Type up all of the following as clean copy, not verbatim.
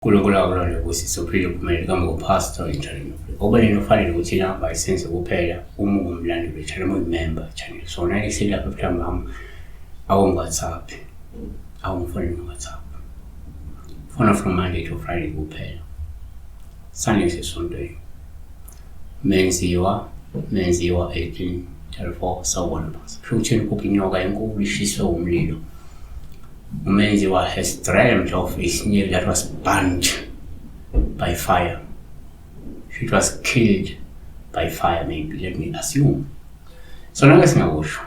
uNkulunkulu akulonde kusiso uphile uphumelele kambe kupastor injalo obaleni ufanele ukuthi inamba isenze kuphela uma ungumlandeli we-channel uma uyimember channel so naleseli lapha mhlawumbe wami awungi-whatsapp awungifoneli nge-whatsapp fona from Monday to Friday kuphela. Sunday sesontweni. Menziwa Menziwa 1834 sawubona basa. Kusho ukuthi kuphi inyoka enkulu ishiswe umlilo. Umenziwa has dreamt of a snake that was burnt by fire. It was killed by fire maybe, let me assume. So nake singakusho.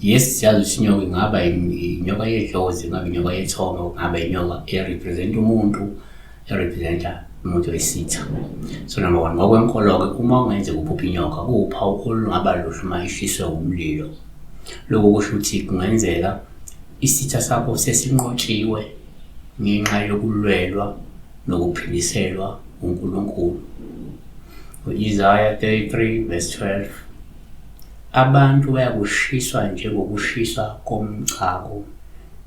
Yes, siyazi ukuthi inyoka ingaba inyoka yedlozi, ingaba inyoka yethongo, ingaba inyoka erepresent umuntu, erepresenta umuntu wesitha. So number one, ngokwenkolo-ke uma kungenzeka uphupha inyoka kuwuphawu olungaba luhle uma ishiswe umlilo. Lokhu kusho ukuthi kungenzeka isitha sakho sesinqotshiwe ngenxa yokulwelwa nokuphindiselwa uNkulunkulu. U-Isaya 33 verse 12 Abantu bayakushiswa njengokushiswa komcako,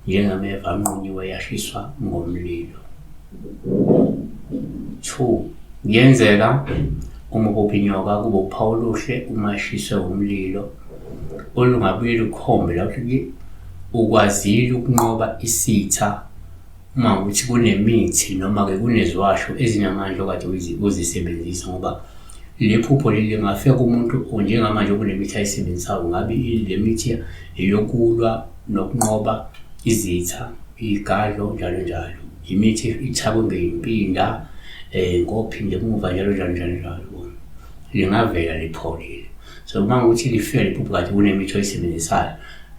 njengameva anqunyiwe yashiswa ngomlilo. 2 Kuyenzeka uma ubopha inyoka kube uphawu oluhle uma ishiswe umlilo olungabuye lukhombe la ukuthi ukwazile ukunqoba isitha uma ukuthi kunemithi noma-ke kuneziwasho ezinamandla okade uzisebenzisa ngoba le phupho leli lingafika kumuntu njengamanje okunemithi ayisebenzisayo ngabe le mithi eyokulwa nokunqoba izitha igadlo njalo njalo imithi ithakwe ngey'mpinda um ngophinde emuva njalo njalo njalo njalo lingavela lipholile. So uma ukuthi lifike liphupho kade kunemithi oyisebenzisayo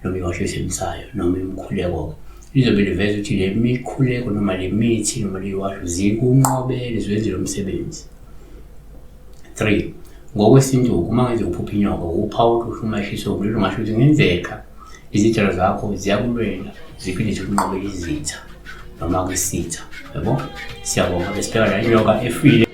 noma iwasho oyisebenzisayo noma imikhuleko-ke lizobe liveza ukuthi le mikhuleko noma le mithi noma le washo zikunqobele ziwenzile umsebenzi. 3 ngokwesintu uma ngenze uphupha inyoka uphawu oluhle uma ishiswe umlilo ungasho ukuthi ngenzeka izitshalo zakho ziyakulwela ziphinde zikunqobele izitha noma kwisitha yabo. Siyabonga besibheka la inyoka efile.